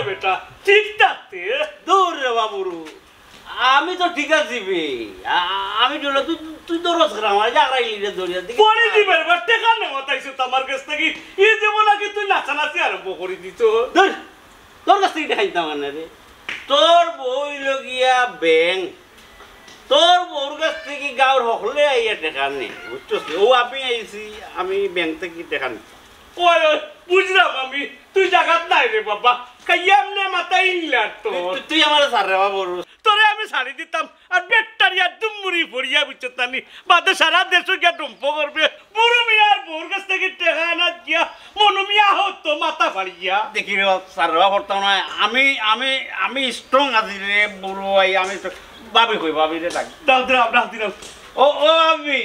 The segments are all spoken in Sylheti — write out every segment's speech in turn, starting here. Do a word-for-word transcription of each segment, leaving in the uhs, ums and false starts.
বেটা, ঠিক থাকতে। দূর রে বাবুরু, আমি তো ঠিক আছি বে। আ-, আমি ডরলাম তুই, তুই ডরস কেনে, আমার জাগরাইলি রে ধরিয়া দেখি। পরে দিবে রে বা, টেকা নেওয়াত আইছস তো আমার গেছ থাকি। ই যেমন আগে তুই নাচানাচি আরম্ভ করি দিছস। ধুর, তোর গেছ থাকি টেকা নিতাম কেনে রে? তোর বউ অইলো গিয়া ব্যাংক, তোর বউর গেছ থাকি গাঁওর হকলে আইয়া টেকা নে, বুঝছস নি? অউ আমি আইছি, আমি ব্যাংক থাকি টেকা নিতাম। ওই, ওই, বুঝলাম আমি, তুই জাগাত নাই রে বাবা। খাইয়া এমনে মাথা ইল্লার তোর। তুই, তুই আমারে ছাড় রে বাবা, বড়। তোরে আমি ছাড়ি দিতাম, আর বেটারি আর দুমুরি ফড়িয়া বুঝছত না নি। বাদে সারা দেশো গিয়া ডম্প করবে। বুরু মিয়ার বউর গেছ থাকি টেকা আনাত গিয়া মনু মিয়া হতো মাথা ফাড়িয়া। দেখি রে বাবা, ছাড় রে বাবা, পড়তাম না। আমি, আমি, আমি strong আছি রে, বুরু ভাই, আমি তো ভাবি কই, ভাবি রে ডাক। ডাক দিলাম, ডাক দিলাম। ও, ও ভাবি।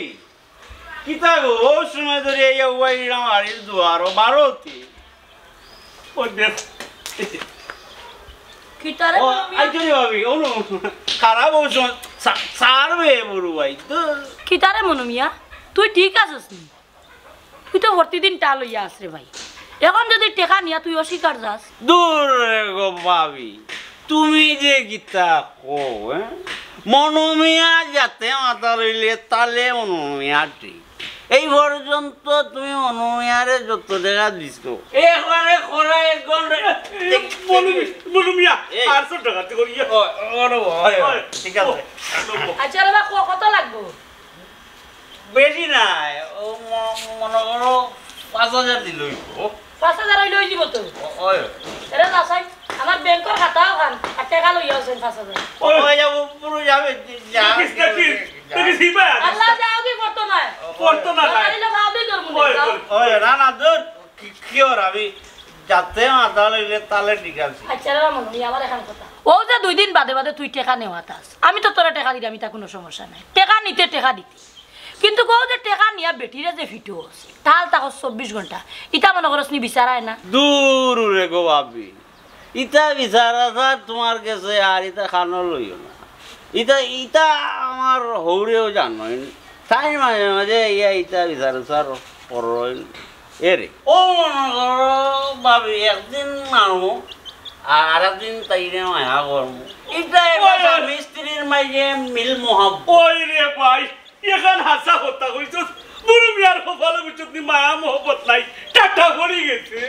কিতা গো, অউ সময় ধরি আইয়া উবাই দিলাম বাড়ির দুয়ারো, বারোতে। ওই দেখ। কিতারে ও, মনু মিয়া? আইজরি ভাবি, অনু, খারাপ অউ সময়, সা-, সারবে বুরু ভাই, তো। কিতারে মনু মিয়া? তুই ঠিক আছস নি? তুই তো প্রতিদিন টাল অইয়া আস রে ভাই। এখন যদি টেকা নিয়া তুই অস্বীকার যাস। দূর রে গো ভাবি, তুমি যে কিতা কও, হ্যাঁ? মনু মিয়া যাতে মাতাল অইলে তালে মনু মিয়া ঠিক। এই পর্যন্ত তুমি মনু মিয়ারে যত টেকা দিছো, একবারে খরা এক ঘন্টা। মনু মি-, মনু মিয়া, এই। আটশো টাকা তুই করিয়া। ও, ও, ও, ও, ও, ওই, ঠিক আছে। ও, ও। আচ্ছা রে বা, ক-, কত লাগবো? বেশি নায়, ও ম-, মনো করো পাঁচ হাজার দিলে অইবো। পাঁচ হাজার অইলে অইযিবো তো। ও-, ওই। এরে না চাই, আমার ব্যাংকর খাতা অখান, আর টেকা লইয়া আছইন পাঁচ হাজার। ওই। ওই যাবো, পুরো যাবে, যা-, দেখিস, দেখিস, যা-, দেখিস, হিবা। আল্লাহ যাও কি করতো না? করতো না, না, না। মারিলে ভাবি তোর মুখে, ওই, যাও। ওই। ওই, না, না, দূর, কি, কি ওর আমি যাতে মাতাল অইলে তালে ঠিক আছে। আচ্ছা রে মামুনি, আমার এখন কথা। ও যে দুই দিন বাদে বাদে তুই টেকা নেওয়াত আস, আমি তো তোরে টেকা দিলাম, ইতা কুনু সমস্যা নাই, টেকা নিতে টেকা দিতে। কিন্তু কও যে টেকা নিয়া বেটিরে যে ফিটো আছে, তাল তাকো চব্বিশ ঘন্টা, ইতা মনো করস নি বিচারায় না? দূর রে গো ভাবি, ইতা বিচার আচার তুমার গেছে আর ইতা কানো লইও না। ইতা, ইতা আমার হউরেও জানইন, তাই মাঝে মাঝে ইয়া ইতা বিচার আচার করইন। এরে। ও মনো করো ভাবি, একদিন মারমু, আর আরেকদিন তাইরে মায়া করমু। ইটা একটা ওই, ওই। স্বামী স্ত্রীর মাঝে মিল মোহাব্বত। ওই রে ভাই, এখান হাছা কথা কইছস। বুরু মিয়ার কপালো বুঝছত নি মায়া মোহব্বত নাই, টাটা পড়ি গেছে।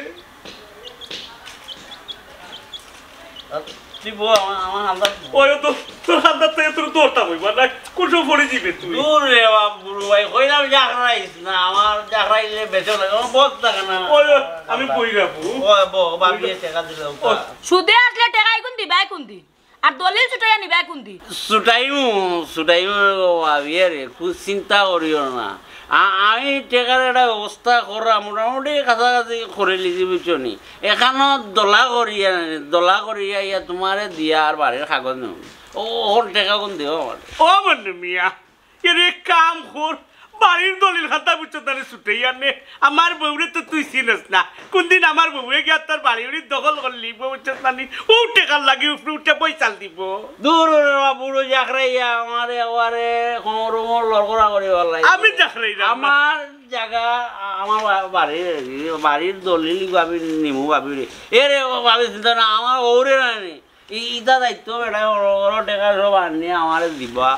তুই বউ, আমার, আমার হান্দাত বউ। ওই তো, তোর হান্দাত থাকি তোর দৌড়টা বইবা না, কুন সময় পড়ি যিবে তুই। দূর রে বাপ, বুরু ভাই, কইলাম জাগরাইস না, আমার জাগরাইলে বেশি লাগে, আমার বদ থাকে না। ওই, ওই, আমি বই রাখবো। ওই, বউ, ভাবিয়ে টেকা দিলে ওটা। ওই। সুদে আসলে টেকা ইগুন দিবায় কুনদিন? আর দলিল ছুটাইয়া নিবায় কুনদিন? ছুটাইমু, ছুটাইমু গো ভাবি রে, কুনু চিন্তা করিও না। আ-, আমি টেকার একটা ব্যবস্থা করা মোটামুটি কাছাকাছি করিলিছি, বুঝছো নি? এখানো দলা করিয়া, দলা করিয়া ইয়া তুমারে দিয়া আর বাড়ির কাগজ নিমু। ও, ওর টেকা কুন দিও আমার? ও মনু মিয়া, এরে কাম কর, বাড়ির দলিল খাতা বুঝছত না নি ছুটাইয়া নে। আমার বউরে তো তুই চিনস না, কুনদিন আমার বউয়ে গিয়া তোর বাড়ি উড়ি দখল করলি, বউ বুঝছত না নি? ও টেকার লাগি উপরে উঠে পয়সা দিব। দূর রে বাবা, বুরু জাগরাইয়া আমারে, আমারে কোমর উমর লড়কড়া করি ফালাই। আমি জাগরাইরাম না। আমার জাগা, আ-, আমার বা-, বাড়ির, বাড়ির দলিল ইগু আমি নিমু ভাবি রে। এরে ও ভাবি চিন্তা না, আমার ওরে না নি। ই-, ইটা দায়িত্ব বেটা, ওর, ওর টেকা সব আনি আমারে দিবা।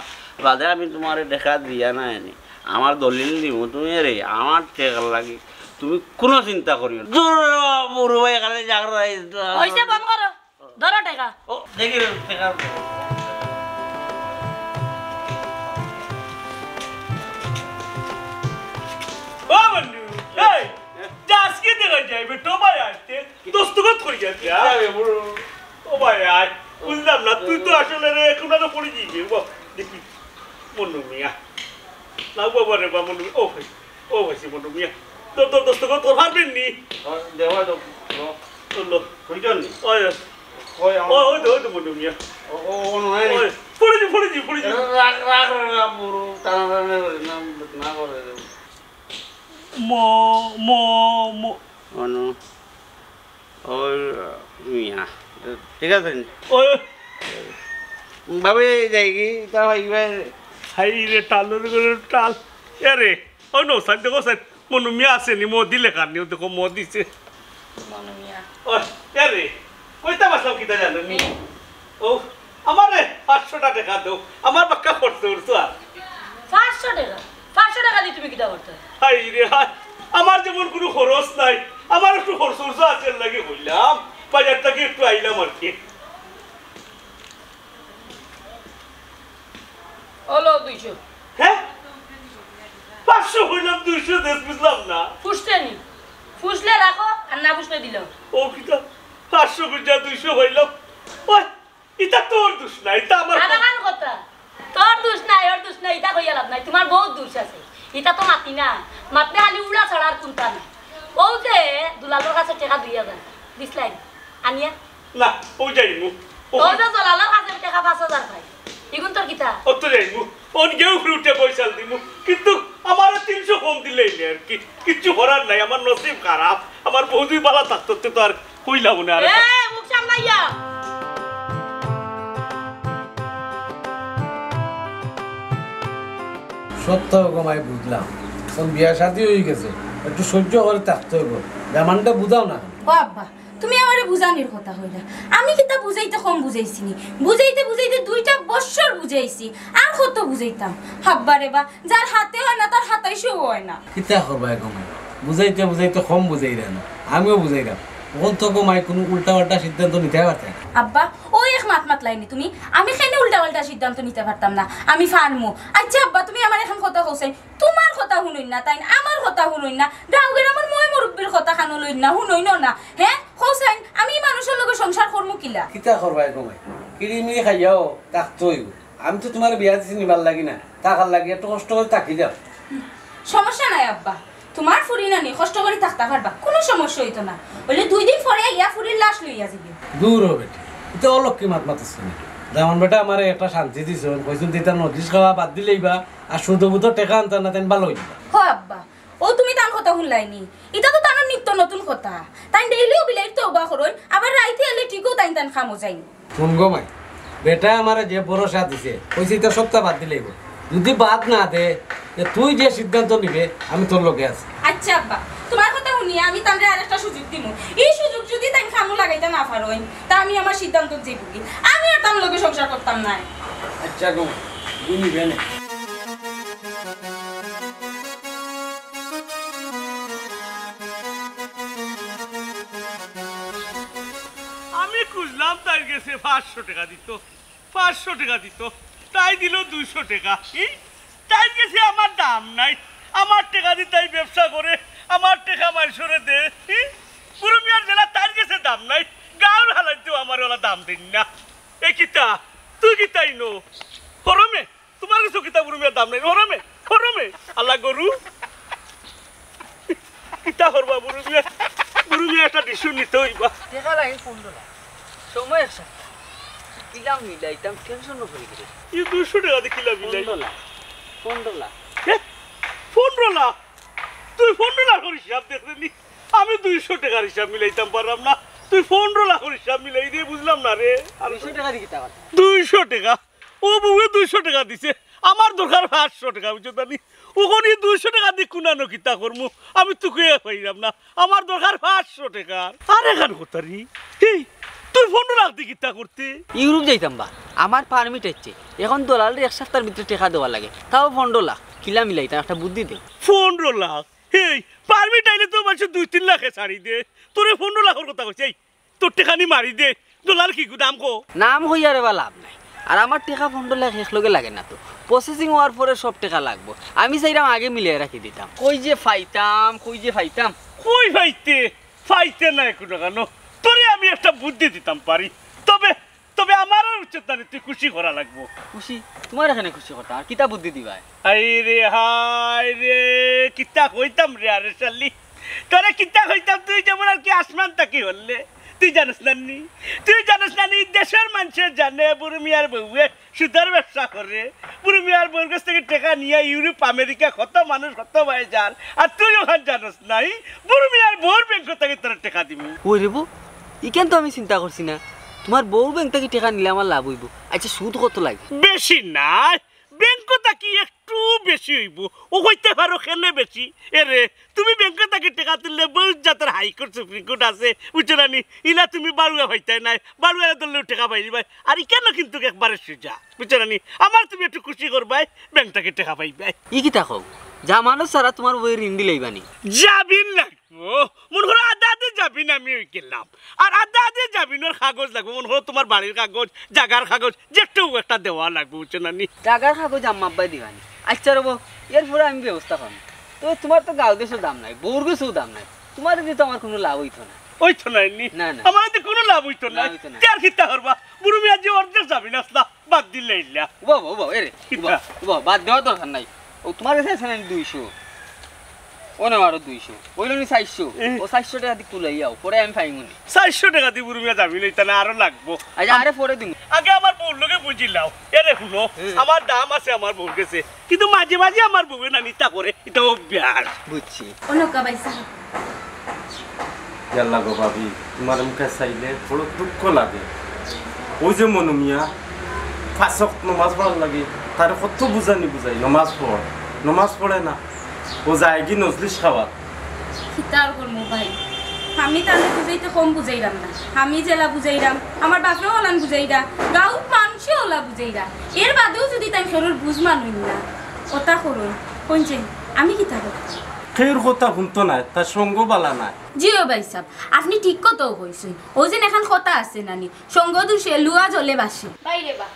বাদে আমি তুমারে টেকা দিয়া না আনি। আমার দলিল নিমু তুমি রে, আমার টেকার লাগি। তুমি কুনু চিন্তা করিও না। দূর রে বাবা, বুরু ভাই, খালি জাগরাইস না। অইছে, বন্ধ করো। ধরো টেকা। ও, দেখি রে, টেকা। ও বন্ধু, এই, আজকে দেখা যাইবে, তোমায় আসতে, দস্তখত করি যাবে, হ্যাঁ? যাবে, বুরু। ও ভাই, আয়, বুঝলাম না, তুই তো আসলে রে, এখন আরো পড়ে যাইবে, বাহ, দেখি, মনু মিয়া। না বাবা রে, বা মনু মিয়া, ও ভাই, ও ভাই, সে মনু মিয়া। তোর, তোর দস্তখত তোর পারবেন নি? ও, দেওয়া তো, ও। চললো। বুঝলেন নি? ওই, ওই, আমার ও, ওই তো, ওই তো মনু মিয়া। ও, ও, ও নয় নি? ওই, পড়ে যাই, পড়ে যাই, পড়ে যাই। রাগ, রাগ, রাগ, রাগ, বুরু, টানাটানি করে, না, না করে। ম-, ম-, ম-, অনু, ওই মিয়া, ঠিক আছে নি? ওই। ভাবি, যাই কি? তা ভাই, ভাই। হাই রে, টালর গরুর টাল। এ রে, ও নৌসাদ, দেখো সাদ, মনু মিয়া আছে নি, মো দিলে কার নি, ও দেখো, মো দিছে। মনু মিয়া। ও, এ রে। কইতাম আছলাম কিতা জানো নি? ও, আমারে পাঁচশোটা টেকা দেও, আমার বাক্কা খরচ করছো আর। পাঁচশো টেকা? পাঁচশো টেকা দি তুমি কিতা করতায়? হায় রে হায়, আমার যেমন কুনু খরচ নাই, আমার একটু খরচ খরচ আছে, এর লাগি কইলাম, বাজার থাকি একটু আইলাম আর কি। অউ লও দুইশো। হ্যাঁ? পাঁচশো কইলাম, দুইশো দেছ, বুঝলাম না। ফুসলে নি? ফুসলে রাখো, আর না ফুসলে দিলাও। ও কিতা? পাঁচশো কইয়া দুইশো কইলাম। ওই, ইতা তোর দোষ না, ইতা আমার আর আমার কথা। তোর দোষ নাই, ওর দোষ নাই, ইতা কইয়া লাভ নাই। তুমার বউত দোষ আছে। ইতা তো মাতি না। মাতলে খালি উড়া ছাড়া আর কুন্তা নাই। অউ যে দুলালর কাছে টেকা দুই হাজার দিছলায়, আনিয়া? না, অউ যাইমু। অউ অউ যে দুলালর কাছে টেকা পাঁচ হাজার পাই। ইগুন তোর কিতা? অত যাইমু। অন গেউ ফিরুটে পয়সা দিমু। কিন্তু আমারে তিনশো কম দিলেই নে আর কি। কিচ্ছু করার নাই, আমার নসিব খারাপ। আমার বউদি বালা থাকতে তো আর কইলাম না আর। এ, মুখ সামলাইয়া। সত্য গো মাই, বুঝলাম, এখন বিয়া শাদী অই গেছে, একটু সহ্য করি থাকতে অইবো। জামানটা বুঝাও না। ও আব্বা, তুমি আমারে বুঝানির কথা কইলা। আমি কিতা বুঝাইতে কম বুঝাইছি নি? বুঝাইতে বুঝাইতে দুইটা বছর বুঝাইছি, আর কত বুঝাইতাম? আব্বা রে বা, যার হাতে অয় না, তার হাতাইশেও অয় না। কিতা করবায় গো মাই, বুঝাইতে বুঝাইতে কম বুঝাইরায় না, আমিও বুঝাইরাম। অখন তো গো মাই কুনু উল্টা পাল্টা সিদ্ধান্ত নিতায় পারতায় না। আব্বা, অউ এক মাত মাতলায় নি তুমি, আমি কেনে উল্টা পাল্টা সিদ্ধান্ত নিতায় পারতাম না, আমি পারমু। আচ্ছা আব্বা, তুমি আমারে একখান কথা কও চাইন, তুমার কথা হুনইন না তাইন, আমার কথা হুনইন না, গাঁও গেরামর ময় মুরব্বির কথা কানো লইন না, হুনইনও না। হে, কও চাইন, আমি ই মানুষর লগে সংসার করমু কিলা? কিতা করবায় গো মাই, কিড়িমিড়ি খাইয়াও থাকতে অইবো। আমি তো তুমারে বিয়া দিছি নিবার লাগি না, থাকার লাগি, একটু কষ্ট করি থাকি যাও। সমস্যা নাই আব্বা, তুমার ফুরি নানি কষ্ট করি থাকতা পারবা, কুনু সমস্যা অইতো না। অইলে দুই দিন পরে আইয়া ফুরির লাশ লইয়া যাইবে। দূর হ বেটি, ইতা অলক্ষী মাত মাতস কেনে? জামান বেটা আমারে একটা শান্তি দিছইন, কইছইন যে ইতা নজিস খাওয়া বাদ দিলাইবা, আর সুদো বুদো টেকা আনতা না, তাইন ভালা অইবা। হ আব্বা, অউ তুমি তান কথা হুনলায় নি? ইতা তো তান নিত্য নতুন কথা। তাইন ডেইলিও বিলাইর তওবা করইন, আবার রাইতে আইলে ঠিকউ তাইন তান কামো যাইন। হুন গো মাই, বেটায় আমারে যে ভরসা দিছে, কইছে ইতা সবটা বাদ দিলাইবো। যুদি বাদ না দে, তে তুই যে সিদ্ধান্ত নিবে, আমি তোর লগে আছি। আচ্ছা আব্বা, তুমার কথা হুনিয়া আমি তানরে আরেকটা সুযোগ দিমু। ই সুযোগ যুদি তাইন কামো লাগাইতা না পারইন, তা আমি আমার সিদ্ধান্তত যাইমুগি। আমি আর তান লগে সংসার করতাম নায়। আচ্ছা গো, তুমি নিবে নে। আমি খুঁজলাম তাইর গেছে পাঁচশো টেকা দিতো, পাঁচশো টেকা দিতো, তাই দিলো দুইশো টেকা। ই? তাইর গেছে আমার দাম নাই, আমার টেকা দি তাই ব্যবসা করে, আমার টেকা মানষরে দে। ই? বুরু মিয়ার যেলা তাইর গেছে দাম নাই, গাঁওর হালাইন্তেও আমার অলা দাম দেইন না। এ কিতা? তুই কিতা ইনো? হরমে? তুমার গেছে কিতা বুরু মিয়ার দাম নাই? হরমে? হরমে? আল্লা গরু? কিতা করবা বুরু মিয়া? বুরু মিয়া একটা decision নিতে অইবা। টেকা লাগে পনরো লাখ। সময় এক সপ্তাহ। কিলা মিলাইতাম, tension অ পড়ি গেলে। ই দুইশো টেকা দি কিলা মিলাই? পনরো লাখ। পনরো লাখ। হে? পনরো লাখ? তুই পনরো লাখর হিসাব দেখরে নি? আমি দুইশো টেকার হিসাব মিলাইতাম পাররাম না। তুই পনরো লাখর হিসাব মিলাই দে, বুঝলাম না রে। আর দুইশো টেকা দি কিতা করতাম? দুইশো টেকা? অউ বউয়ে দুইশো টেকা দিছে, আমার দরকার পাঁচশো টেকা, বুঝছো নি? অখন ই দুইশো টেকা দি কুনানো কিতা করমু, আমি তুকাইয়া পাইরাম না, আমার দরকার পাঁচশো টেকা। আর একখান কথা রে, হি, তুই পনরো লাখ দি কিতা করতে? ইউরোপ যাইতাম বা, আমার permit আইছে, অখন দলালরে এক সপ্তাহর ভিতরে টেকা দেওয়া লাগে, তাও পনরো লাখ, কিলা মিলাইতাম, একটা বুদ্ধি দে। পনরো লাখ? হেই, permit আইলে তো মানষে দুই তিন লাখে ছাড়ি দে, তোরে পনরো লাখর কথা কইছি। এই, তোর টেকানি মারি দে, দলাল কিগু দাম কো। নাম কইয়া রে বা লাভ নাই। আর আমার টেকা পনরো লাখ একলগে লাগে না তো। Processing অওয়ার পরে সব টেকা লাগবো। আমি চাইরাম আগে মিলাই রাখি দিতাম। কই যে পাইতাম, কই যে পাইতাম। কই পাইতে? পাইতে নায় কুনু কানো। তোরে আমি একটা বুদ্ধি দিতাম পারি। তবে, তবে আমারে উচিত না রে, তুই খুশি করা লাগবো। খুশি? তুমারে কেনে খুশি করতাম? আর কিতা বুদ্ধি দিবায়? হায় রে, হায় রে, কিতা কইতাম রে, আরে শালি, তোরে কিতা কইতাম, তুই যেমন আর কি আসমান থাকি পড়লে, তুই জানোস না নি, তুই জানোস না নি, দেশর মানষে জানে বুরু মিয়ার বউয়ে সুদর ব্যবসা করে, বুরু মিয়ার বউর গেছ থাকি টেকা নিয়া ইউরোপ, আমেরিকা কত মানুষ কত ভাই যার, আর তুই অখান জানোস নাই, বুরু মিয়ার বউর ব্যাংক থাকি তোরে টেকা দিমু। ওই রে বউ, ইখান তো আমি চিন্তা করছি না, তুমার বউর ব্যাংক থাকি টেকা নিলে আমার লাভ অইবো। আচ্ছা, সুদ কত লাগে? বেশি নায়, ব্যাংক থাকি কি একটু বেশি অইবো? ও কইতে পারো কেনে বেশি? এরে, তুমি ব্যাংক থাকি টেকা তুললে বউত জাতর হাইকোর্ট সুপ্রিম কোর্ট আছে, বুঝছো না নি? ইলা তুমি বারুয়া পাইতায় নায়, বারুয়া ধরলেও টেকা পাইবায়। আর ইখানো কিন্তু একবারে সুজা, বুঝছো না নি? আমার তুমি একটু খুশি করবায়, ব্যাংক থাকি টেকা পাইবায়। ই কিতা কও? জামানত ছাড়া তুমার বউয়ে ঋণ দিলাইবা নি? জামিন লাগবো। মনে করো আধা আধি জামিন আমি অই গেলাম। আর আধা আধি জামিনর কাগজ লাগবো। মনে করো তুমার বাড়ির কাগজ, জাগার কাগজ, যেটাও একটা দেওয়া লাগবো, বুঝছো না নি? জাগার কাগজ আম্মা আব্বায় দিবা নি? আচ্ছা রবো, এরপরে আমি ব্যবস্থা করমু। তো তুমার তো গাঁও দেশও দাম নাই, বউর গেছেও দাম নাই। তুমারে দি তো আমার কুনু লাভ অইতো না। অইতো নায় নি? না, না। আমারে দি কুনু লাভ অইতো না, নায়। অইতো না। তে আর কিতা করবা? বুরু মিয়া যে অর্ধেক জামিন আছলা, বাদ দিলাইলা। উবা, উবা, উবা, এরে, উবা, কিতা? উবা, বাদ দেওয়ার দরকার নাই। ও তুমার গেছে আছে না নি দুইশো? ও নেও আরো দুইশো। অইলো নি চাইরশো। এ। ও চাইরশো টেকা দি কুলাইয়াও, পরে আমি পাইমু নি। চাইরশো টেকা দি বুরু মিয়া জামিন অইতা না, আরো লাগবো। আচ্ছা, আরে পরে দিমু। আগে আমার বউর লগে বুঝিলাও। এরে হুনো, হুম। আমার দাম আছে আমার বউর গেছে। কিন্তু মাঝে মাঝে আমার বউয়ে না নিতা করে, ইটা অভ্যাস। বুঝছি। অনকা ভাই সাহেব। ইয়াল্লা গো ভাবি, তুমার মুখে চাইলে বড় দুঃখ লাগে। ওই যে মনু মিয়া, পাঁচ ওয়াক্ত নমাজ পড়ার লাগি, তারে কত বুঝানি বুঝাই, নমাজ পড়, নমাজ পড়ে না। ও যায়গি নজলিস খাওয়াত। কিতা আর করমু ভাই, আমি তানরে বুঝাইতে কম বুঝাইরাম না। আমি যেলা বুঝাইরাম, আমার বাপেও অলান বুঝাইরা, গাঁওর মানষেও অলা বুঝাইরা। এর বাদেও যুদি তাইন কেউরর বুঝ মানইন না, কথা করইন, কইন যে আমি কিতা করতাম? কেউর কথা হুনতো নায়, তার সঙ্গ বালা নায়। জি ও ভাই সাব, আপনে ঠিক কথাউ কইছইন। অউ যেন একখান কথা আছে না নি, সঙ্গ দোষে লুয়া জলে ভাসে। ভাই রে বা,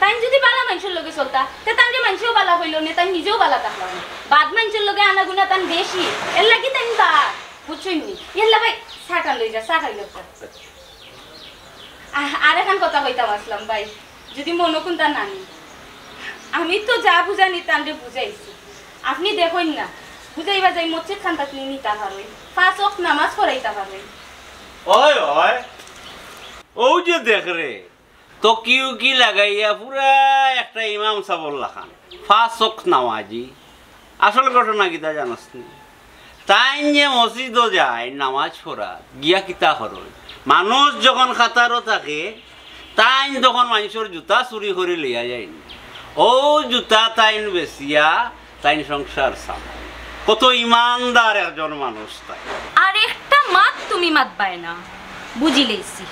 তাইন যুদি বালা মানষর লগে চলতা, তে তানরে মানষেও বালা কইলো নে, তাইন নিজেও বালা থাকলা নে। বাদ মানষর লগে আনাগুনা তান বেশি, এরলাগি তাইন বাদ, বুঝছইন নি? ইয়াল্লা ভাই, চা খান লই যা, চা খাইল একটা। আহ, আর একখান কথা কইতাম আছলাম ভাই, যুদি মনো কুনতা না নি। আমি তো যা বুঝানি তানরে বুঝাইছি, আপনে দেখইন না, বুঝাইবা যাই মসজিদ খান থাকি নিতা পারইন, পাঁচ ওয়াক্ত নমাজ পড়াইতা পারইন। অয়, অয়, অউ যে দেখ রে, তকি উকি লাগাইয়া পুরা একটা ইমাম সাবর লাখান, পাঁচ ওয়াক্ত নমাজি। আসল ঘটনা কিতা জানস নি? তাইন যে মসজিদো যাইন নমাজ পড়াত, গিয়া কিতা করইন? মানুষ যখন কাতারো থাকে, তাইন তখন মানষর জুতা চুরি করি লইয়া যাইন। অউ জুতা তাইন বেচিয়া তাইন সংসার চালাইন। কত ইমানদার একজন মানুষ তাইন। আর একটা মাত তুমি মাতবায় না, বুঝিলাইছি।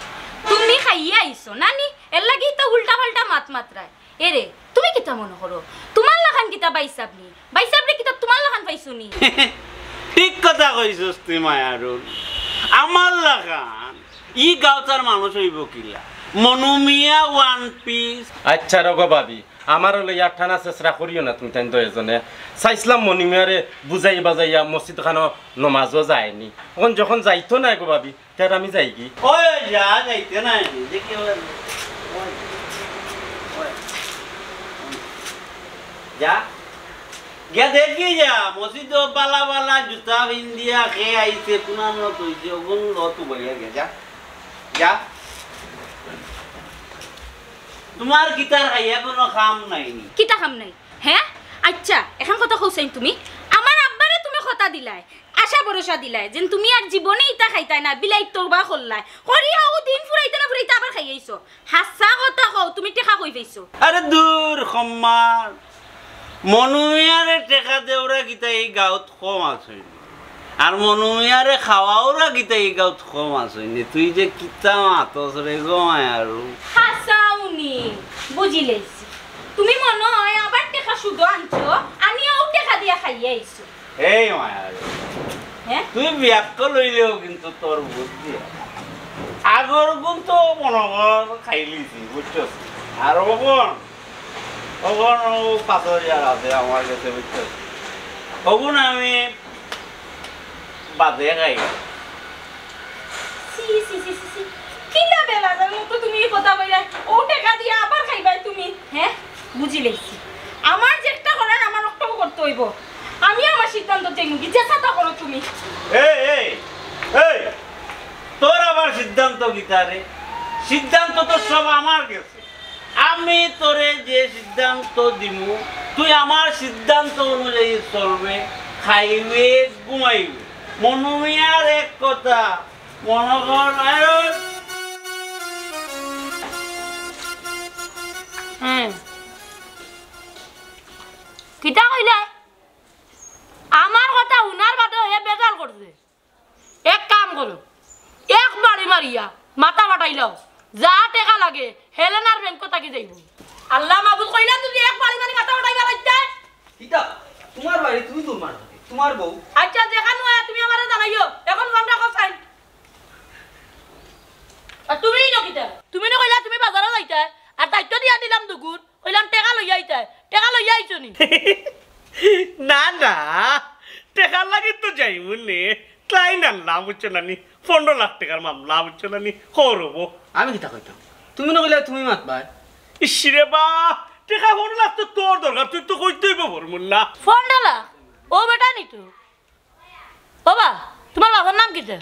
তুমি খাইয়া আইছো না নি, এরলাগি তো উল্টা পাল্টা মাত মাতরায়। এরে, তুমি কিতা মনো করো? তুমার লাখান কিতা ভাইসাব নি? ভাইসাবরে কিতা তুমার লাখান পাইছো নি? ঠিক কথা কইছস তুই মায়ারুল। আমার লাখান ই গাঁওতার মানুষ অইবো কিলা? মনু মিয়া one piece। আচ্ছা রগো ভাবি, আমারে লইয়া টানা চেচরা করিও না তুমি তাইন দুইজনে। চাইছলাম মনু মিয়ারে বুঝাই বাজাইয়া মসজিদ খানো নমাজো যায়নি। অখন যখন যাইতো নায় গো ভাবি, তে আমি যাইগি। ওই যা, যাইতে নায়, দেখি ওই, ওই, ওই। যা। গিয়া দেখি যা, মসজিদো বালা বালা জুতা পিন্দিয়া কে আইছে, কুনানো থইছে, অগুন ল তুবাইয়া গিয়া, যা। যা। তুমার কিতার খাইয়া কুনু কাম নাই নি? কিতা কাম নাই? হে? আইচ্ছা, একখান কথা কও চাইন তুমি, আমার আব্বারে তুমি কথা দিলায়, আশা ভরসা দিলায়, যেন তুমি আর জীবনে ইতা খাইতায় না, বিলাইত তওবা করলায়। করিয়া অউ দিন ফুরাইতে না ফুরাইতে আবার খাইয়া আইছো। হাছা কথা কও, তুমি টেকা কই পাইছো? আরে দূর, কম্মার। মনু মিয়ারে টেকা দেওরা কিতা ই গাঁওত কম আছইন নি? আর মনু মিয়ারে খাওয়াওরা কিতা ই গাঁওত কম আছইন নি? তুই যে কিতা মাতস রে গো মায়ারু। হাছাউ নি, বুঝিলাইছি। তুমি মনো অয় আবার টেকা সুদো আনছো, আনিয়া অউ টেকা দিয়া খাইয়া আইছো। এই মায়ারু, হে? তুই বিয়াক্কল অইলেও কিন্তু তোর বুদ্ধি আছে। আগর গুন তো মনো কর খাইলিছি, বুঝছস? আর অখন, অখন অউ পাঁচ হাজার আছে আমার গেছে, বুঝছস? অগুন আমি বাদে খাই। ছি, ছি, ছি, ছি, ছি। কিলা বেলাজার মতো তুমি ই কথা কইরায়? অউ টেকা দিয়া আবার খাইবায় তুমি, হে? বুঝিলাইছি। আমার যেটা করার আমার অটাউ করতে অইবো। আমি আমার সিদ্ধান্ত যাইমুগি, যেতা করো তুমি। এই, এই, এই, তোর আবার সিদ্ধান্ত কিতা রে? সিদ্ধান্ত তো সব আমার গেছে। আমি তোরে যে সিদ্ধান্ত দিমু, তুই আমার সিদ্ধান্ত অনুযায়ী চলবে, খাইবে, ঘুমাইবে। মনু মিয়ার এক কথা, মনো কর, আয়ন। হুম। লাগে, হেলেনার ব্যাংক থাকি যাইবো। আল্লাহ মাবুদ, কইলা তুমি এক বাড়ি মারি মাথা উঠাইবা লাগতে। কিতা? তোমার বাড়ি, তুমি দৌড় মারো। তোমার বউ। আচ্ছা, যেখান অয় তুমি আমারে জানাইও। এখন ফোন রাখো, সাইন। আর তুমি ইনো কিতা? তুমি না কইলা তুমি বাজারো যাইতায়, আর দায়িত্ব দিয়া দিলাম দুগুর, কইলাম টেকা লইয়া আইতায়, টেকা লইয়া আইছো নি? না, না, টেকার লাগি তো যাইমু নে। ক্লায়েন্ট আনলাম, বুঝছো না নি? পনেরো লাখ টেকার মামলা, বুঝছো না নি? খবর হবো। আমি কিতা কইতাম? তুমি না কইলে তুমি মাতবায়। ইস রে বা, টেকা পনেরো লাখ তো তোর দরকার, তুই তো কইতেই বা বলমু না। পনেরো লাখ? ও বেটা নি তো। ও বা, তোমার বাবার নাম কিতা?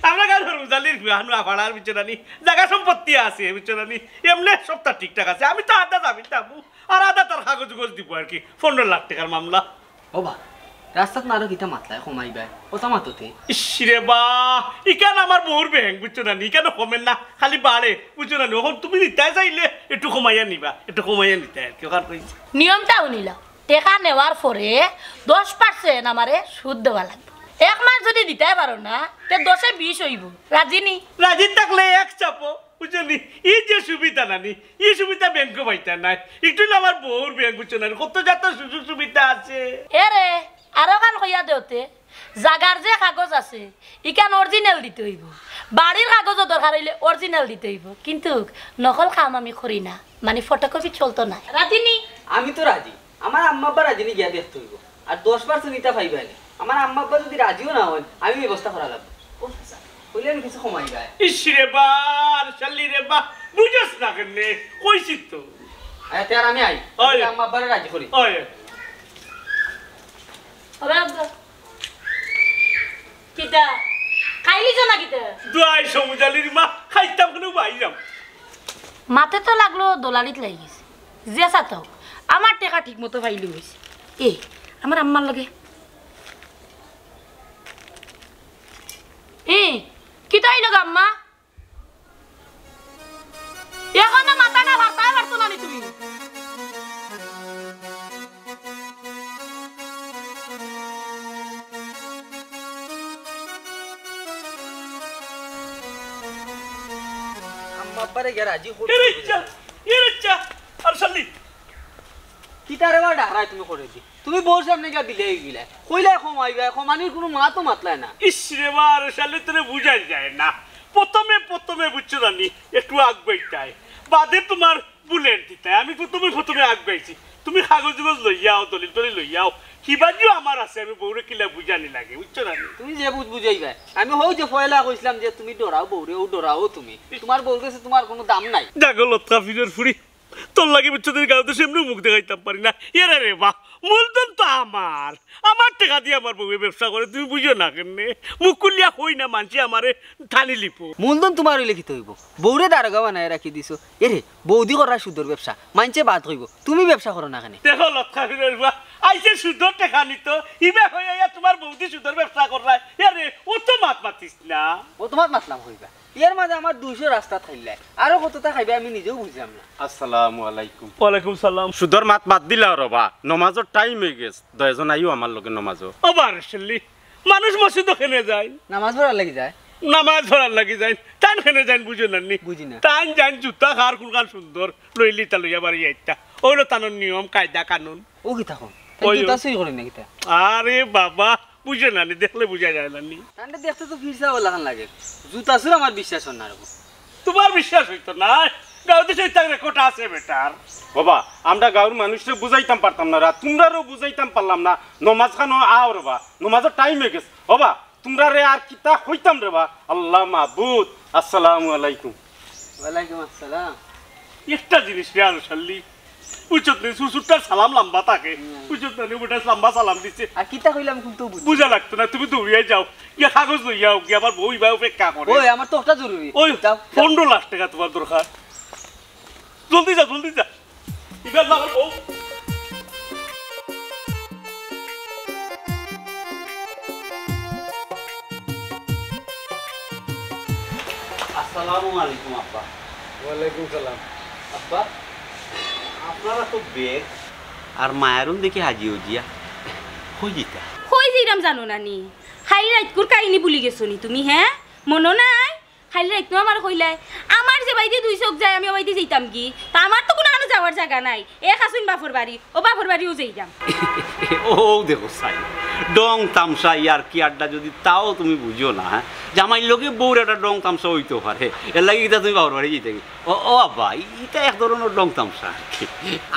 আমরা গাঁর হরমজালির ফুয়া, নুয়া পাড়ার, বুঝছো না নি? জাগা সম্পত্তি আছে, বুঝছো না নি? এমনে সবতা ঠিকঠাক আছে। আমি তো আধা জামিন থাকমু, আর আধা তার কাগজ উগজ দিব আর কি। পনেরো লাখ টেকার মামলা। ও বা, রাস্তাত না আরো কিতা মাতলায়, কমাইবায়? ওটা মাততে। ইস রে বা, ইখান আমার বউর ব্যাংক, বুঝছো না নি? ইখান কমের না, খালি বাড়ে, বুঝছো না নি? অখন তুমি নিতায় চাইলে একটু কমাইয়া নিবা, একটু কমাইয়া নিতায় আর কি, অখান কইছি। নিয়মটা হুনিলাও। টেকা নেওয়ার পরে দশ পার্সেন্ট আমারে সুদ দেওয়া লাগবো। এক মাস যদি দিতায় পারো না, তে দশে বিশ অইবো। রাজি নি? রাজি থাকলে এক চাপো, বুঝছো নি? ই যে সুবিধা না নি, ই সুবিধা ব্যাংকো পাইতা নায়। ইটা অইলো আমার বউর ব্যাংক, বুঝছো না নি? কত জাত সুযোগ সুবিধা আছে। এরে, আরোখান কইয়া দেওতে, জাগার যে কাগজ আছে, ইখান অরিজিনাল দিতে অইবো। বাড়ির কাগজও দরকার অইলে অরিজিনাল দিতে অইবো। কিন্তু নকল কাম আমি করি না, মানে ফটোকপি চলতো না। রাজি নি? আমি তো রাজি। আমার আম্মা আব্বা রাজি নি গিয়া দেখতে অইবো। আর দশ পার্সেন্ট ইটা পাইবায় নি। আমার আম্মা আব্বা যদি রাজিও না অইন, আমি ব্যবস্থা করা লাগবো। ও চাচা, কইলে আমি কিছু কমাইবায়। ইস রে বা, আর শালি রে বা, বুঝস না কেনে? কইছি তো। আচ্ছা, তে আর আমি আই। ওই। আমি আম্মা আব্বারে রাজি করি। ওই। ওরে আব্বা। কিতা? খাইলি তো না কিতা? দুয়াই সমুজালির মা, খাইতাম কেনে বাইরাম। মাতে তো লাগলো, দলালিত লাগি গেছে। যে সাথে হোক, আমার টেকা ঠিক মতো পাইলে হইছে। এ, আমার আম্মার লগে। এ, কিতা অইলো গো আম্মা? এখনো মাথাটা ফারতায় পারছো না নি তুমি? আম্মা আব্বারে গিয়া রাজি করতে এরে হবে। ইচ্ছা, এরে ইচ্ছা, আর শালি। কিতারে বা ডাহরায় তুমি করে দি? তুমি বউর সামনে গিয়া বিলাই গিলায়। কইলায় কমাইবায়, কমানির কুনু মাতও মাতলায় না। ইস রে বা, আর শালি তোরে বুঝাই যায় না। প্রথমে, প্রথমে বুঝছো জানি, একটু আগ বাইতায়। বাদে তোমার বুলেট দিতায়। আমি প্রথমে, প্রথমে আগ বাইছি। তুমি কাগজ উগজ লইয়াও, দলিল টলিল লইয়াও। হিবাজিও আমার আছে, আমি বউরে কিলা বুঝানি লাগে, বুঝছো না? তুমি যে বুঝ বুঝাইবায়। আমি হউ যে পয়লা কইছিলাম যে তুমি ডরাও বউরে, অউ ডরাও তুমি। তোমার বউর গেছে তোমার কুনু দাম নাই। জাগো লটকা ফিরের ফুড়ি। তোর লাগি বুঝছো তুই গাঁওতে সেমনি মুখ দেখাইতাম পারি না। এরে রে বা, মূলধন তো আমার। আমার টেকা দি আমার বউয়ে ব্যবসা করে, তুমি বুঝো না কেনে? মুখ খুলিয়া কই না মানষে আমারে টানি লিপো। মূলধন তোমার অইলে কিতা অইবো? বউরে দারোগা বানাইয়া রাখি দিছো। এরে, বউদি কররা সুদর ব্যবসা, মানষে বাদ কইবো। তুমি ব্যবসা করো না কেনে? দেখো লটকা ফিরের ফুয়া, আইছে সুদর টেকা নিতো, ইবা কইয়া তোমার বউদি সুদর ব্যবসা কররায়। এরে, অত মাত মাতিস না। অত মাত মাতলাম কইবা। এর মাঝে আমার দুইশো রাস্তা থাইলে আরো কততা খাইবে আমি নিজেও বুঝলাম না। আসসালামু আলাইকুম। ওয়ালাইকুম সালাম। সুদর মাত বাদ দিলাও রে বা, নমাজর টাইম অই গেছে, দুইজন আইও আমার লগে নমাজো। ও বা আর শালি, মানুষ মসজিদো কেনে যায়? নামাজ পড়ার লাগি যায়। নামাজ পড়ার লাগি যায়। তাইন কেনে যায় বুঝো না নি? বুঝি না। তাইন যাইন জুতা কার কুনখান সুন্দর, লইলিতা লইয়া বাড়ি আইতা। অইলো তানর নিয়ম, কায়দা, কানুন। ও কিতা কও? তাইন ওই, জুতা ওই। চুরি করে না কিতা? আরে বাবা, বুঝে না নি, দেখলে বুঝা যায় না নি। তানরে দেখতে তো ফিরসা ওলাখান লাগে। জুতা চুর আমার বিশ্বাস অর না রে বা। তোমার বিশ্বাস অইতো না? গাঁওত তো সেই তার রেকর্ড আছে বেটার। বাবা, আমরা গাঁওর মানুষরে বুঝাইতাম পারতাম না রে বা, তুমরারেও বুঝাইতাম পারলাম না। নমাজ খানো আও রে বা, নমাজর টাইম অই গেছে। বাবা, তুমরারে আর কিতা কইতাম রে বা। আল্লাহ মাবুদ, আসসালামু আলাইকুম। ওয়ালাইকুম আসসালাম। একটা জিনিস রে আর শালি, বুঝছত নি, শ্বশুরটার সালাম লম্বা থাকে। হুম। বুঝছত না, ওটা লম্বা সালাম দিছে। আর কিতা কইলাম কিন্তু বুঝ- বুঝা লাগতো না, তুমি দৌড়িয়া যাও, গিয়া কাগজ লইয়া আও, গিয়া আমার বউ ইবা অপেক্ষা করে। ওই, আমার তো ওটা জরুরি। ওই, যাও, যাও। পনেরো লাখ টেকা তোমার দরকার। জলদি যা, জলদি যা। ইবা আমার বউ। আসসালামু আলাইকুম আব্বা। ওয়ালাইকুম সালাম। আব্বা, আপনারা তো বেগ আর মায়ারুন দেখি হাজি উজিয়া। কই যিতা? কই যিরাম জানো না নি? খালি রাইতকুর কাহিনী ভুলি গেছো নি তুমি, হ্যাঁ? মনো নাই? খালি রাইত নু আমারে কইলায়, আমার যে বাইদি দুই চউখ যায়, আমি ও বাইদি যাইতাম কি? তা আমার তো কুনুখানো যাওয়ার জাগা নাই। এক আছইন বাফর বাড়ি, ও বাফর বাড়িউ যাইরাম। ও দেখো চাই, ঢং তামশা, ইয়ার্কি আড্ডা যুদি তাও তুমি বুঝো না, হ্যাঁ? জামাইর লগে বউর একটা ঢং তামশা অইতো পারে, এরলাগি ইতা তুমি বাফর বাড়ি যাইতায় কি? ও, ও আব্বা, ই-, ইতা এক ধরনর ঢং তামশা আর কি।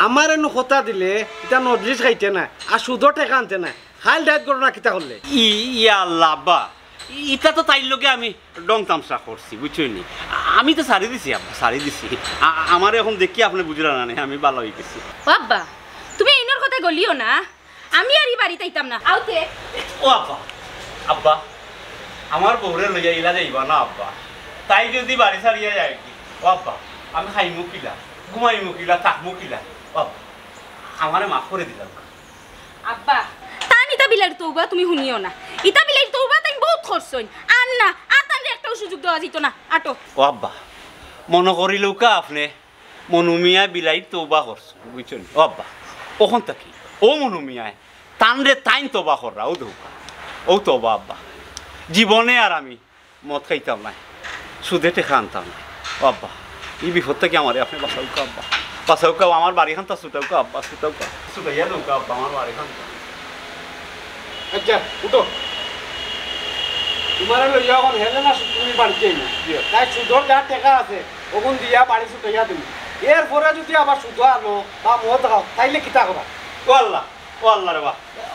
আমার এনু কথা দিলে, ইতা নজলিস খাইতে না, আর সুদর টেকা আনতে না। খাইল ডায়েট করো না, কিতা করলে? ই-, ইয়া আল্লাহ আব্বা, ইতা তো তাইর লগে আমি ঢং তামশা করছি, বুঝছইন নি? আ-, আমি তো ছাড়ি দিছি আব্বা, ছাড়ি দিছি। আ-, আমারে অখন দেখি আপনে বুঝরা না নি, আমি ভালা অইগেছি। ও আব্বা, তুমি ইনর কথা গলিও না, আমি আর ই বাড়িত আইতাম না। আউতে। ও আব্বা, আব্বা, আমার বউরে লইয়া ইলা যাইবা না আব্বা। তাই যুদি বাড়ি ছাড়িয়া যায় কি? ও আব্বা, আমি খাইমু কিলা, ঘুমাইমু কিলা, থাকমু কিলা? ও আব্বা, আমারে মাফ করি দিলাউক্কা। আব্বা, তান ইতা বিলাইর তওবা তুমি হুনিও না। ইতা বিলাইর তওবা তাইন বউত করছইন। আর না, আর তানরে একটাও সুযোগ দেওয়া যাইতো না। আটো। ও আব্বা, মনো করিলাউক্কা আপনে মনু মিয়ায় বিলাইর তওবা করছইন, বুঝছইন নি? ও আব্বা, অখন থাকি ও মনু মিয়ায় তানরে তাইন তওবা কররা, অউ দেখউক্কা, অউ তওবা আব্বা। জীবনে আর আমি মদ খাইতাম নায়, সুদে টেকা আনতাম নায়। ও আব্বা, ই বিপদ থাকি আমারে আপনে বাঁচাউক্কা আব্বা, বাঁচাউক্কা, আমার বাড়িখানতা ছুটাউক্কা আব্বা, ছুটাউক্কা, ছুটাইয়া দেউক্কা আব্বা আমার বাড়িখানতা। আচ্ছা, উঠো। তুমারে লইয়া অখন হেলেনা তুমি বাড়িত যাইমু। জি। তাই সুদর যা টেকা আছে, অগুন দিয়া বাড়ি ছুটাইয়া দিমু। এরপরে যুদি আবার সুদ আনো বা মদ খাও, তাইলে কিতা করবা? ও আল্লাহ, ও আল্লাহ রে বা,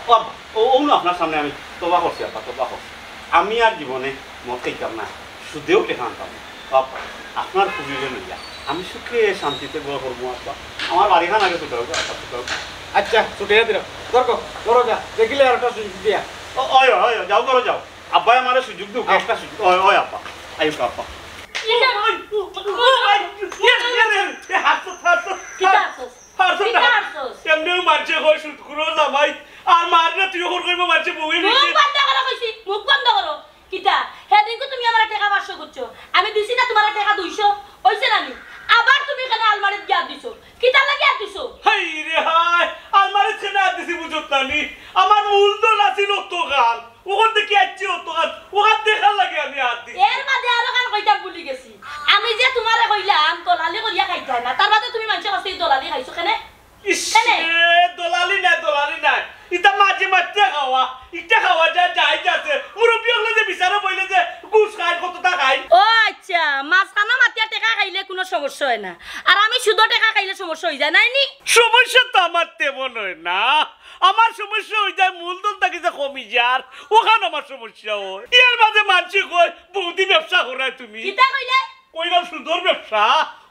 ও আব্বা, ও, অউ না আপনার সামনে আমি তওবা করছি আব্বা, তওবা করছি। আমি আর জীবনে মদ খাইতাম না, সুদেও টেকা আনতাম না। ও আব্বা, আপনার ফুড়িরে লইয়া আমি সুখে শান্তিতে ঘর করমু আব্বা। আমার বাড়িখান আগে ছুটাউক্কা আব্বা, ছুটাউক্কা। আচ্ছা, ছুটাইয়া দিলাম। ধরো, ধরো যা, দেখিলে আর একটা সুযোগ দিয়া। ও, ওই, ওই, ওই, যাও, করো যাও। আব্বায় আমারে সুযোগ দেউক্কা, একটা সুযোগ। ওই, ওই আব্বা, আইউক্কা আব্বা। কিতা? ওই, ওই, ওই, ওই, এ, এ, এ, এ, হাসো, হাসো, কিতা হাসো। হাসছস? পারছস না? কিতা পারছস? এমনেউ মানষে কয় সুদখুরর জামাই, আর মার না তুই অখন কইবো মানষে বউয়ে মুখ নিছে। বন্ধ করো কইছি, মুখ বন্ধ করো। কিতা? হেদিনকু তুমি আমারে টেকা পাঁচশো কইছো, আমি দিছি না তুমারে টেকা দুইশো, অইছে না নি? আবার তুমি কেনে আলমারিত গিয়া আত দিছো? কিতার লাগি আত দিছো? হায় রে হায়, আলমারিত কেনে আত দিছি বুঝছ না নি? আমার মূলধন আছিল অতখান, অখান থাকি আইছে অতখান, অখান দেখার লাগি আমি আত দিছি। এর বাদে আরোখান কইতাম ভুলি গেছি। আমি যে তুমারে কইলাম দলালি করিয়া খাইতায় না, তার বাদে তুমি মানষে কইছে দলালি খাইছো কেনে? ইস, কেনে? এ, দলালি নায়, দলালি নায়। ইতা মাঝে মাঝে খাওয়া, ইতা খাওয়া যায়, জায়েজ আছে। মুরব্বি অকলে যে বিচারো বইলে যে ঘুষ খাইন, কততা খাইন। ও আচ্ছা, মাঝখানো মাতিয়া টেকা খাইলে কুনু সমস্যা অয় না, আর আমি সুদো টেকা খাইলে সমস্যা অইযায় নায় নি? সমস্যা তো আমার তেমন অয় না, আমার সমস্যা অইযায় মূলধন থাকি যে কমি যার, অখান আমার সমস্যা অয়। এর মাঝে মানষে কয়, "বউদি ব্যবসা করায় তুমি।" কিতা কইলে? কইলাম সুদর ব্যবসা,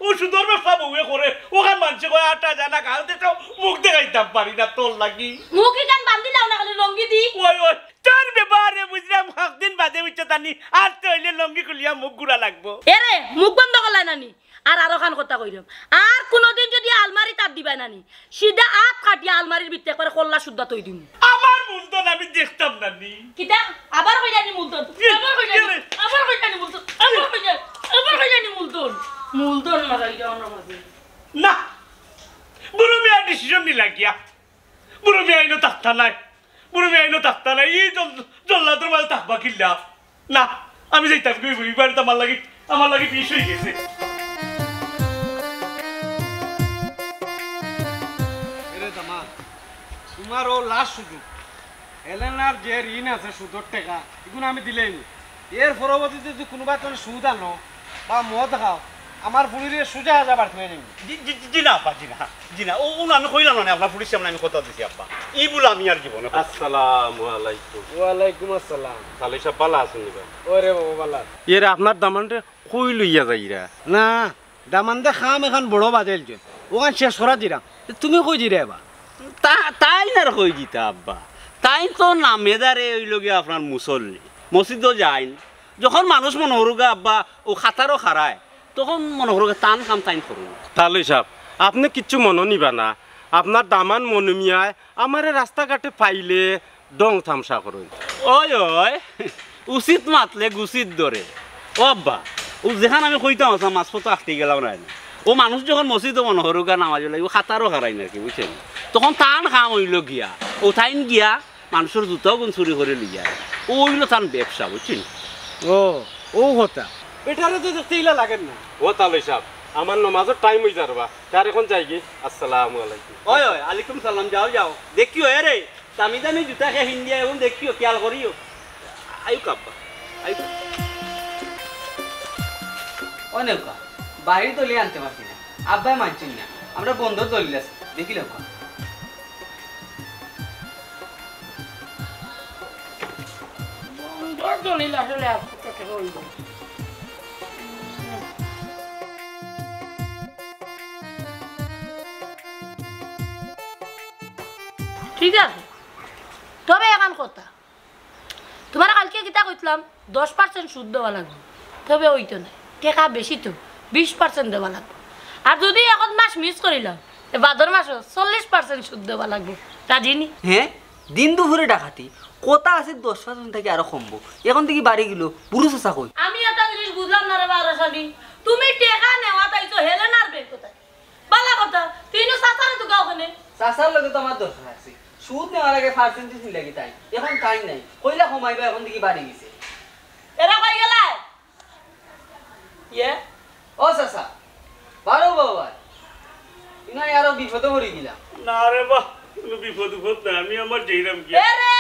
অউ সুদর ব্যবসা বউয়ে করে, অখান মানষে কয় আটা জানা গাল দিতে মুখ দেখাইতাম পারি না তোর লাগি। মুখ ইখান বান্ধিলাও না, খালি লুঙ্গি দি। ওই, ওই, তোর ব্যবহারে বুঝলাম কয়দিন বাদে উঠছে তানি, আর তো অইলে লুঙ্গি খুলিয়া মুখ গুড়া লাগবো। এরে, মুখ বন্ধ করলায় না নি? আর আরোখান কথা কইলাম, আর কুনুদিন যুদি আলমারিত আত দিবায় না নি, সিধা আত কাটিয়া আলমারির ভিতরে একবারে কল্লা সুদ্ধা থই দিমু। আমার মূলধন আমি দেখতাম না নি। কিতা? আবার কইলায় নি মূলধন? কি? আবার কইলায় নি? কি রে? আবার কইলায় নি মূলধন? আবার কইলায়, আবার কইলায় নি মূলধন? মূলধন মারাইয়া অনো মাঝে। না, বুরু মিয়া decision নিলা গিয়া। বুরু মিয়া ইনো থাকতা নায়। বুরু মিয়া ইনো থাকতা নায়। ই জল-, জল্লাদর মাঝে থাকবা কিল্লা? না, আমি যাইতাম কই, কই, বাড়িত আমার লাগি, আমার লাগি বিষ অইগেছে। এরে দামান, তুমার অউ last সুযোগ। হেলেনার যে ঋণ আছে সুদর টেকা, ইগুন আমি দিলাইমু। এর পরবর্তীতে যুদি কুনুবায় তুমি সুদ আনো বা মদ খাও, আমার ফুড়িরে সুজা আজা বাড়িত থুই যাইমু। জি, জি, জি, জি না আব্বা, জি না, জি না। অউ, অউ না, আমি কইলাম না, আপনার ফুড়ির সামনে আমি কথা দিছি আব্বা। ই ভুল আমি আর জীবনে করতাম না। আসসালামু আলাইকুম। ওয়ালাইকুম আসসালাম। তালই সাব ভালা আছইন নি বা? ওরে বাবা, ভালা আছি। এরে আপনার দামানরে কই লইয়া যাইরা? না, দামান্দে কাম এখান বড় বাজাইলছইন, অখান শেষ করাত দিরাম। তুমি কই দিরায় বা? তা-, তাইন আর কই দিতা আব্বা? তাইন তো নামেদারে অইলো গিয়া আপনার মুসল্লি, মসজিদো যাইন। যখন মানুষ মনো করউক্কা আব্বা অউ কাতারো খাড়ায়, তখন মনো করউক্কা তান কাম তাইন করইন। তালই সাব, আপনে কিচ্ছু মনো নিবা না। আপনার দামান মনু মিয়ায় আমারে রাস্তাঘাটে পাইলে ঢং তামশা করইন। ওই, ওই, উচিত মাতলে গুছিত ধরে। ও আব্বা, অউ যেখান আমি কইতাম আছলাম, মাঝপথো আটকি গেলাম নায় নি। অউ মানুষ যখন মসজিদো মনো করউক্কা নামাজর লাগি, অউ কাতারো খাড়াইন আর কি, বুঝছইন? তখন তান কাম অইলো গিয়া, অউ তাইন গিয়া মানষর জুতাও গুন চুরি করি লইয়া আয়। অউ অইলো তান ব্যবসা, বুঝছইন? ও, অউ কথা। বেটারে তো দেখতে ইলা লাগের না। ও তালই সাব, আমার নমাজর টাইম অই যারবা, তার এখন যাইগি। আসসালামু আলাইকুম। ওই, ওই, আলাইকুম সালাম, যাও, যাও। দেখিও, এ রে, দামি দামি জুতা কে হিন্দিয়া, এখন দেখিও, খেয়াল করিও। আইউক আব্বা, আইউক। ও নেউকা, বাড়ির দলিল আনতে পারছি না, আব্বায় মানছইন না, আমরা বন্দর দলিল আছে, দেখি নেউকা। বন্দর দলিল আসলে আর কত টাকা অইব? ঠিক আছে, তবে এখান কথা, তুমারে কালকে কিতা কইছলাম, দশ পার্সেন্ট সুদ দেওয়া লাগবো, তবে অইতো নায়, টেকা বেশি তো, বিশ পার্সেন্ট দেওয়া লাগবো। আর যুদি এক মাস মিস করিলাও, তে বাদর মাসও চল্লিশ পার্সেন্ট সুদ দেওয়া লাগবো। রাজি নি? হে, দিন দুপুরে ডাকাতি, কথা আছে দশ পার্সেন্ট থাকি আরো কমবো। এখন থাকি বাড়ি গেল, বুরু চাচা কই? আমি একটা জিনিস বুঝলাম না রে বা, আরো শালি, তুমি টেকা নেওয়াত আইছো হেলেনার ব্যাংক থাকি। বালা কথা, তুই নু চাচারে তুকাও কেনে? চাচার লগে তো আমার দরকার আছে। সুদ নেওয়ার আগে পার্সেন্টেজ নিলাগি তাই। এখন তাই নাই। কইলা কমাইবা, এখন থাকি বাড়ি গেছে। এরা কই গেলায়? ইয়ে? ও চাচা, বারো বাবা। ইনা আরো বিপদে পড়ি গেলাম। না রে বা, কুনু বিপদ উপদ না, আমি আমার যাইরাম গিয়া। এ রে,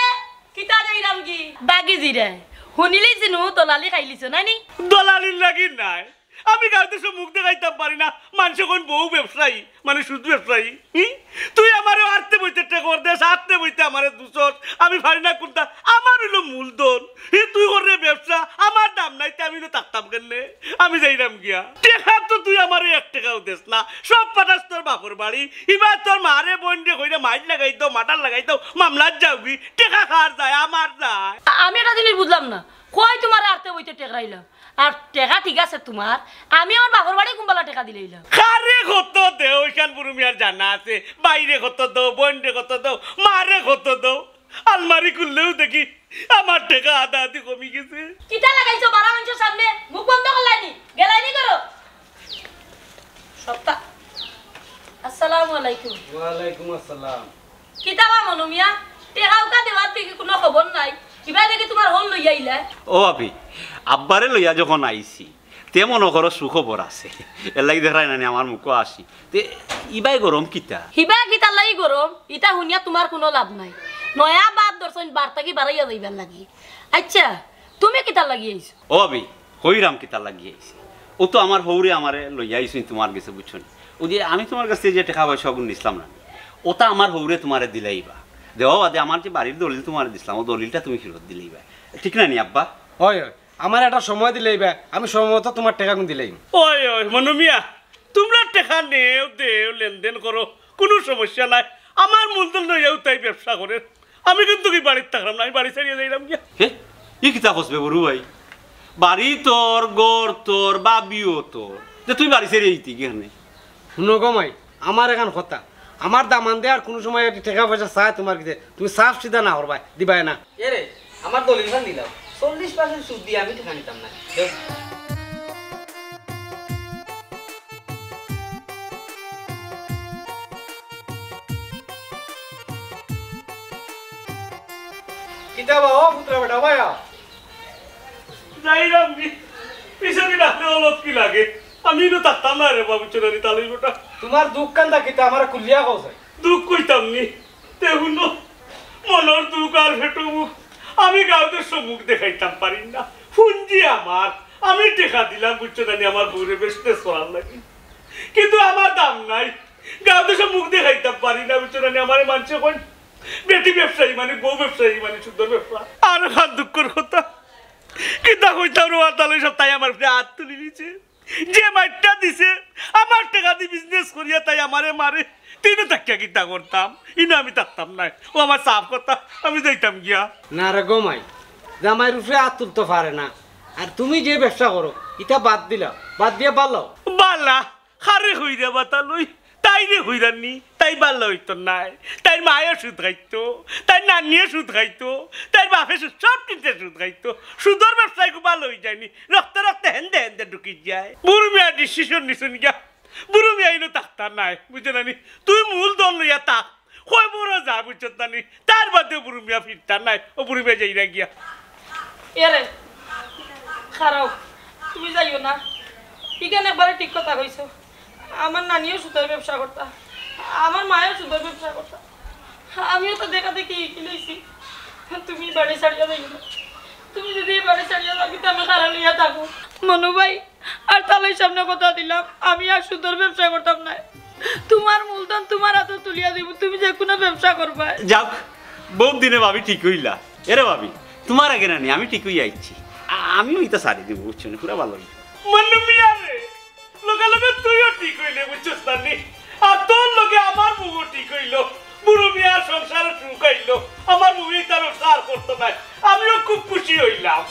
কিতা যাইরাম কি? বাগি জিরে। হুনিলি জিনু দলালি খাইলিছো, নানি? দলালির লাগি নায়। আমি গাঁওত সব মুখ দেখাইতাম পারি না। মানষে কইন বউ ব্যবসায়ী, মানে সুদ ব্যবসায়ী। হুম? তুই আমারে আটতে বইতে টেকর দেস, আটতে বইতে আমারে দুষস। আমি পারি না কুনটা? আমার অইলো মূলধন। হি তুই কররে ব্যবসা, আমার দাম নাই, তে আমি নু থাকতাম কেনে? আমি যাইরাম গিয়া। টেকা তো তুই আমারে এক টেকাও দেস না। সব পাঠাস তোর বাপর বাড়ি। ইবার তোর মারে বইনরে কইরা মাইর লাগাই দেও, মার্ডার লাগাই দেও, মামলাত যাওগি। টেকা কার যায়? আমার যায়। আমি একটা জিনিস বুঝলাম না। কই তুমারে আটতে বইতে টেকরাইলাম? আর টেকা ঠিক আছে তুমার, আমি আমার বাপর বাড়ি কুনবালা টেকা দিলাইলাম। কারে কত দেও, ওইখান বুরু মিয়ার জানা আছে। বাইরে কত দেও, বইনরে কত দেও, মারে কত দেও। আলমারি খুললেও দেখি আমার টেকা আদা আদি কমি গেছে। কিতা লাগাইছো বারা মানষর সামনে? মুখ বন্ধ করলায়নি, গেলায়নি করো। সত্তা। আসসালামু আলাইকুম। ওয়ালাইকুম আসসালাম। কিতা বা মনু মিয়া, টেকা উকা দেওয়ার থাকি কুনু খবর নাই। কিবা দেখি তুমার হল লইয়া আইলা। ও ভাবি, আব্বারে লইয়া যখন আইছি, তে মনো করো সুখবর আছে। এর লাগি দেখরায় নানি আমার মুখো আসি। তে ইবায় গরম কিতা? হিবা কিতার লাগি গরম, ইতা হুনিয়া তুমার কুনু লাভ নাই। নয়া বাদ ধরছইন বার থাকি বারাইয়া যাইবার লাগি। আইচ্ছা, তুমি কিতার লাগি আইছো? ও ভাবি, কইরাম কিতার লাগি আইছি। অউ তো আমার হউরে আমারে লইয়া আইছইন তুমার গেছে, বুঝছো নি? অউ যে আমি তুমার গেছে যে টেকা পয়সা অগুন নিছলাম না, অতা আমার হউরে তুমারে দিলাইবা। দেওয়া বাদে আমার যে বাড়ির দলিল তুমারে দিছলাম, অউ দলিলটা তুমি ফিরত দিলাইবা। ঠিক না নি আব্বা? অয়, অয়। আমারে একটা সময় দিলাইবা, আমি সময় মতো তুমার টেকাগুন দিলাইমু। অয়, অয়, মনু মিয়া, তুমরা টেকা নেও, দেও, লেনদেন করো, কুনু সমস্যা নাই। আমার মূলধন লইয়াউ তাই ব্যবসা করের। আমি কিন্তু ই বাড়িত থাকরাম না, আমি বাড়ি ছাড়িয়া যাইরাম গিয়া। হে, ই কিতা কস বে বুরু ভাই? বাড়ি তোর, ঘর তোর, ভাবিও তোর, তে তুই বাড়ি ছাড়িয়া যাইতে কেনে? হুনো গো মাই, আমার এখান কথা, আমার দামান্দে আর কুনু সময় এটি টেকা পয়সা চায় তুমার গেছে, তুমি সাফ সিধা না করবায়, দিবায় না। এ রে, আমার দলিল খান দিলাও, চল্লিশ পার্সেন্ট সুদ দিয়া আমি টেকা নিতাম না। দেও। কিতা বা, ও পুত্রা বেটা, ভাইয়া। যাইরাম নি, পিছে দি ডাকলে অলপ কি লাগে? আমি ইনো থাকতাম না রে বাবু, চুরানি তালই বেটা। তুমার দুখ কান্দা কিতা আমারে খুলিয়া কও চাই। দুখ কইতাম নি, তে হুনো, মনর দুখ আর পেটো ভুক, আমি গাঁওত সব মুখ দেখাইতাম পারি না। পুঞ্জি আমার, আমি টেকা দিলাম, বুঝছো নানি, আমার বউরে বেচতে চলার লাগি, কিন্তু আমার দাম নাই। গাঁওত সব মুখ দেখাইতাম পারি না, বুঝছো নানি, আমারে মানষে কইন বেটি ব্যবসায়ী মানে, বউ ব্যবসায়ী মানে, সুন্দর ব্যবসা। আর খান দুঃখর কথা, কিতা কইতাম রে, আর তালই সাব তাই আমার উপরে আত তুলি নিছে। যে মাইরটা দিছে, আমার টেকা দি বিজনেস করিয়া তাই আমারে মারে। তে ইনো থাকিয়া কিতা করতাম? ইনো আমি থাকতাম নায়। অউ আমার সাফ কথা, আমি যাইতাম গিয়া। না রে গো মাই, জামাইর উপরে আত তুলতো পারে না। আর তুমি যে ব্যবসা করো, ইতা বাদ দিলাও, বাদ দিয়া বালাও। বালা, কারে কইরা বা তালই, তাইরে কইরাম নি, তাই বালা অইতো নায়। তাইর মায়ে সুদ খাইতো, তাইর নানিয়ে সুদ খাইতো, তাইর বাপে সুদ, সব তিনটে সুদ খাইতো। সুদর ব্যবসায় খুব বালা অই যায়নি, রক্তে রক্তে হেন্দে হেন্দে ঢুকি যায়। বুরু মিয়া ডিসিশন নিছইন গিয়া, বুরু মিয়া ইনো থাকতা নায়, বুঝছো নানি? তুই মূলধন লইয়া থাক, কয় বড় যা, বুঝছো নানি? তার বাদে বুরু মিয়া ফিরতা নায়, অউ বুরু মিয়া যাইরা গিয়া। এরে, খাড়াও। তুমি যাইও না। ইখান একবারে ঠিক কথা কইছো। আমার নানিও সুদর ব্যবসা করতা, আমার মায়ও সুদর ব্যবসা করতা। আমিও তো দেখা দেখি হিকি লইছি। তুমি বাড়ি ছাড়িয়া যাইও না। তুমি যদি এই বাড়ি ছাড়িয়া যাও, কিন্তু আমি কারা লইয়া থাকবো? মনু ভাই, আর তালই সামনে কথা দিলাম, আমি আর সুদর ব্যবসা করতাম না। তোমার মূলধন তোমার আতো তুলিয়া দিব, তুমি যে কোনো ব্যবসা করবায়। যাউক, বউত দিনে ভাবি ঠিক অইলা। এরে ভাবি, তোমার আগে না নি, আমি ঠিক অইয়া আইছি। আ-, আমিও ইতা ছাড়ি দিব, বুঝছো নি? পুরা ভালো অইবো। মনু মিয়া রে, লগে লগে তুইও ঠিক অইলে, বুঝছস না নি? আর তোর লগে আমার বউও ঠিক অইলো। বুড়ো মিয়ার সংসারো সুখ আইলো। আমার বউ ইতা ব্যবসা আর করতো নায়। আমিও খুব খুশি অইলাম।